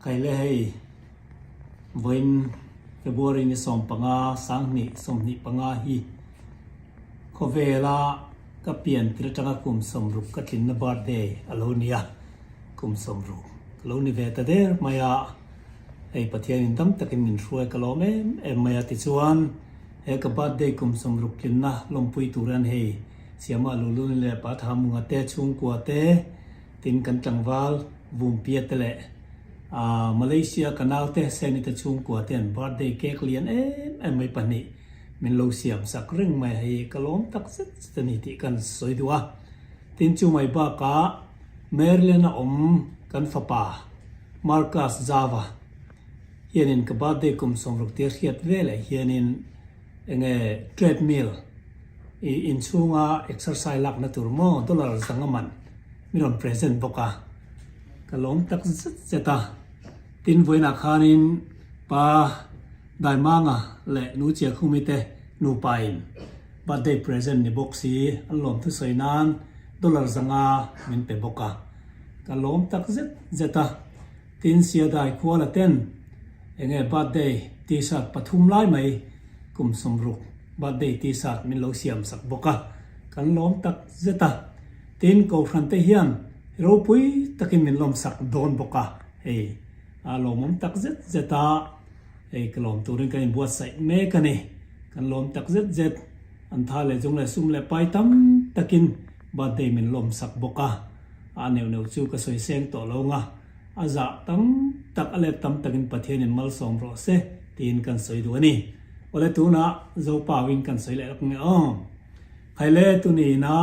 Khaile hei vawiin February ni 15 2025 hi khawvela ka pian tir atanga kum 60 ka tlinna birthday a lo ni a, kum 60 ka lo ni ve ta der mai a, hei Pathianin dam takin min hruai ka lawm em em mai a tichuan he ka birthday kum 60 tlinna lawmpui tur hian hei Siama Luluni leh Patha Munga te chhungkua te tin kan tlangval Vumpia te leh Malaysia ka naute Seni te chhungkua te an birthday cake lian em em mai pahnih min lo siam sak reng mai a hei ka lawm tak zet zet a ni tih kan sawi duh a. Tin chu mai bakah Maryland a awm kan fapa Marcus Zava hianin ka birthday kum 60 tir hriat veleh hianin enge treadmill i inchhunga exercise lakna tur maw dollar zanga man min rawn present bawk a, ka lawm tak zet zet a. Tin vawiinah khanin pa Daimanga leh Nu Chiakhumi te nupain birthday present ni bawk si an lawm thusawi nan dollar zanga min pe bawk a, ka lawm tak zet zet a. Tin Siadai Khuala ten enge birthday t-shirt pathum lai mai kum 60 birthday t-shirt min lo siam sak bawk a, kan lawm tak zet a. Tin Kohhran te hian ropui takin min lawm sak dawn bawk a, hei a lawmawm tak zet zet a, hei ka lawm turin kan inbuatsaih mek a ni. Kan lawm tak zet zet, an tha leh chung leh sum leh pai tam takin birthday min lawm sak bawk a, a neuh neuh chu ka sawi seng tawh lo nga, a zah tam tak a let tam takin Pathianin malsawm rawh se tiin kan sawi duh a ni. Awle tunah Zopauin kan sawi leh lawk nge aw. Khaile tunina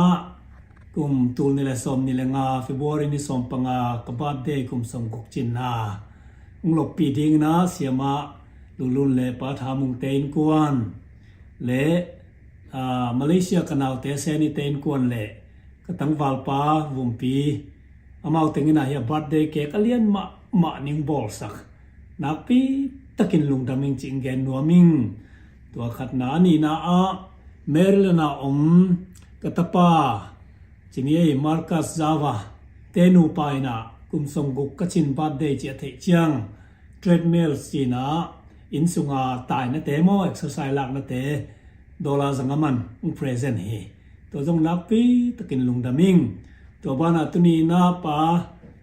kum tul ni leh sawm ni leh nga February ni 15 ka birthday kum 60 chinna nglok pi dingna siama lulun leh pa tha mung te in kuan leh Malaysia ka naute Seni te in kuan leh ka tlangval pa Vumpi amau tengina hi a birthday cake a lian mah mah ning bawr sak nakpi takin lungdaming chi ngen nuaming tua khat na ani na a Maryland ah awm ka tapa Chiniei Marcus Zava te nupa inah kum 60 ka chin birthday chi a theih chiang treadmill chin ah inchunga taina te maw exercise lakna te dollar zanga man ung present hi to zawng lakpi takin lungdaming to banah tuni na pa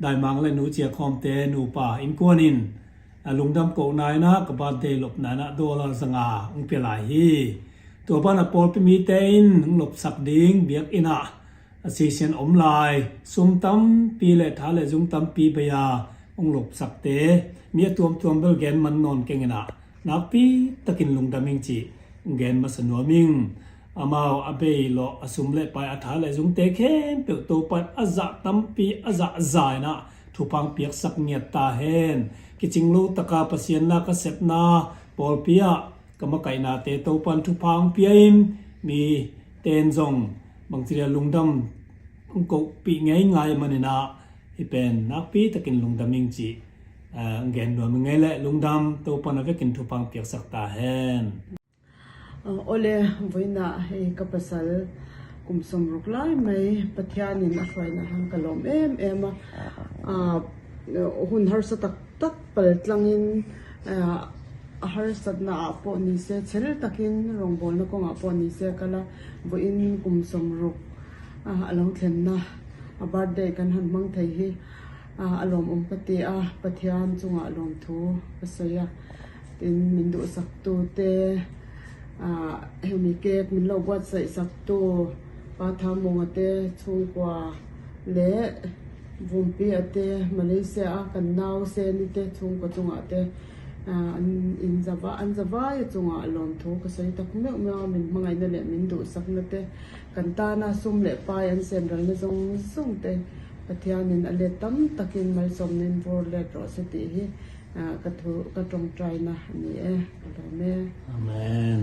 daimang le nu chia khawm te nupa inkuanin a lungdam koh naina ka birthday lawp naina dollar zanga ung pe lai hi to banah pawl pi mi te in ung lawp sak ding biak inah a sisian awm lai sum tampi leh tha leh zung tampi beia ung lawp sak te mi a tuam tuam bel gen man nawn kengin ah nakpi takin lungdaming chi gen masa nuaming amau a bei lo a sum leh pai a tha leh zung te khem peu to pan a za tampi a za zai na thupang piak sak ngiat ta hen kiching lo taka pasian na ka sep na pawl pia kama kaina te to pan thupang piain mi ten zong bangchiria lungdam ko pi ngai ngai manina hi pen nakpi takin lungdaming chi ngen nuam ngai le lungdam to pan avekin thupang piak sak ta hen. Awle vawiinah hei ka pasal kum 60 lai mai Pathianin a hruaina han ka lawm em em a, hun harsa tak tak pal tlangin a harsatna ah pawh ni se chhel takin rawngbawlna kawngah pawh ni se a kal a, vawiin kum 60 a lo thlenna a birthday kan han hmang thei hi a lawmawm ka ti a, Pathian chungah lawmthu ka sawi a. Tin, min duhsaktu te, ah hemi cake min lo buatsaih saktu Pa Thamunga te chhungkua leh Vumpi a te Malaysia a kan nau Seni te chhungkua chungah te ah an in zava an zavai a chungah lawmthu ka sawi tak meuh meuh a, min hmangaihna leh min duhsakna te kan tana sum leh pai an sen ralna zawng zawng te Pathianin a let tam takin malsawmna in vur let rawh se tih hi. Ka thu ka tawngtaina a ni e, ka lawm e. Amen.